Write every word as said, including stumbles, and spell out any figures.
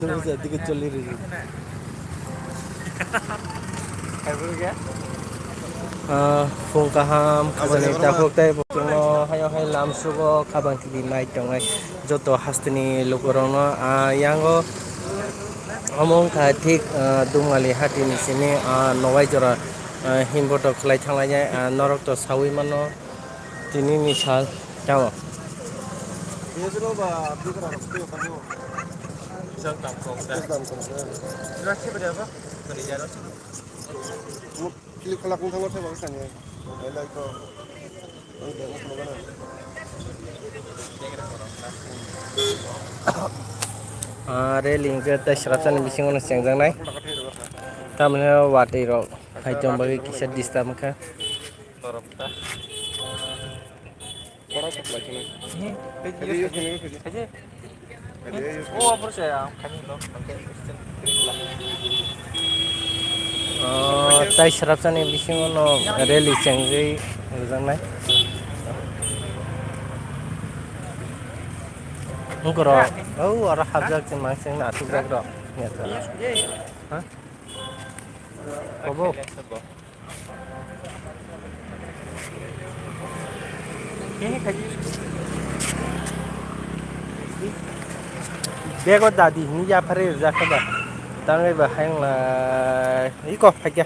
Digo choli ri. Ah, phung kaham, kabani takhuk tei bukhukno hayo hai lamsugo kabang kibi nai tongnai joto hasteni lukurokno, ah, yango omo wngkha thik, ah, Dumali hatini simi, ah, Nogai jora, ah, himboto khlai thanglainai, ah, norok to saui mano. Tini ni sal tamo. Kili khalak wng thangma thaiba wngkha ni. Belai kho. Ah, railing khe tei srapsani bisingo no chengjaknai. Tamoni watwi rok hai tong bagwi kisa disturb wngkha. Oh, tai srapsani bisingo no rally chengwi rwjaknai. Wngkoro, oh, aro hapjak se manseng na asukjak rok. Ha? Kobo? Bego dadi hini yaphari rwjakha ba. Tangwi ba hayung lai. Iko phaikya.